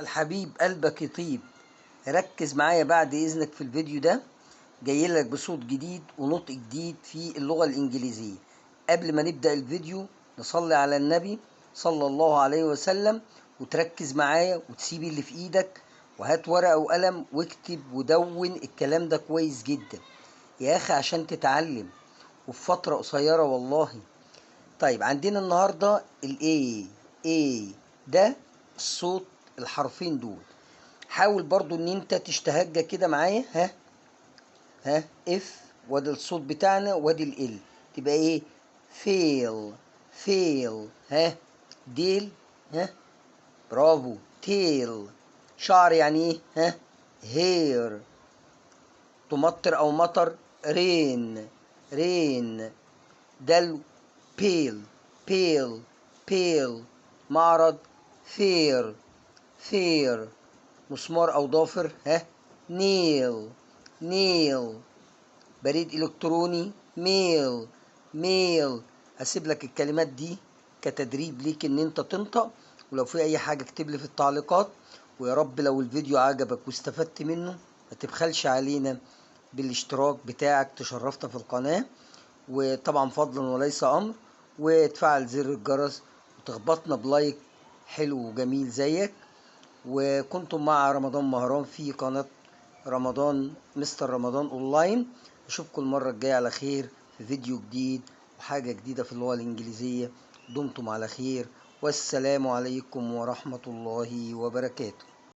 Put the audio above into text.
الحبيب قلبك يطيب. ركز معايا بعد إذنك في الفيديو ده، جاي لك بصوت جديد ونطق جديد في اللغة الإنجليزية. قبل ما نبدأ الفيديو نصلي على النبي صلى الله عليه وسلم، وتركز معايا وتسيب اللي في إيدك وهات ورقة وقلم واكتب ودون الكلام ده كويس جدا يا أخي عشان تتعلم، وفي فترة قصيرة والله. طيب عندنا النهاردة ال A A ده الصوت، الحرفين دول. حاول برضو ان انت تشتهجى كده معايا، ها ها F وادي الصوت بتاعنا وادي ال L، تبقى ايه؟ fail fail. ها ديل، ها برافو، tail. شعر يعني ايه؟ ها hair. تمطر او مطر، rain rain. دلو، pail pail pail. معرض، fair fair. مسمار او ضافر، ها nail nail. بريد الكتروني، mail mail. هسيب لك الكلمات دي كتدريب ليك ان انت تنطق، ولو في اي حاجة اكتب لي في التعليقات. ويا رب لو الفيديو عجبك واستفدت منه ما تبخلش علينا بالاشتراك بتاعك، تشرفنا في القناة، وطبعا فضلا وليس امر، وتفعل زر الجرس وتخبطنا ب like حلو وجميل زيك. وكنتم مع رمضان مهران في قناة رمضان مستر رمضان اونلاين. اشوفكم المرة الجاية على خير في فيديو جديد وحاجة جديدة في اللغة الإنجليزية. دمتم على خير، والسلام عليكم ورحمة الله وبركاته.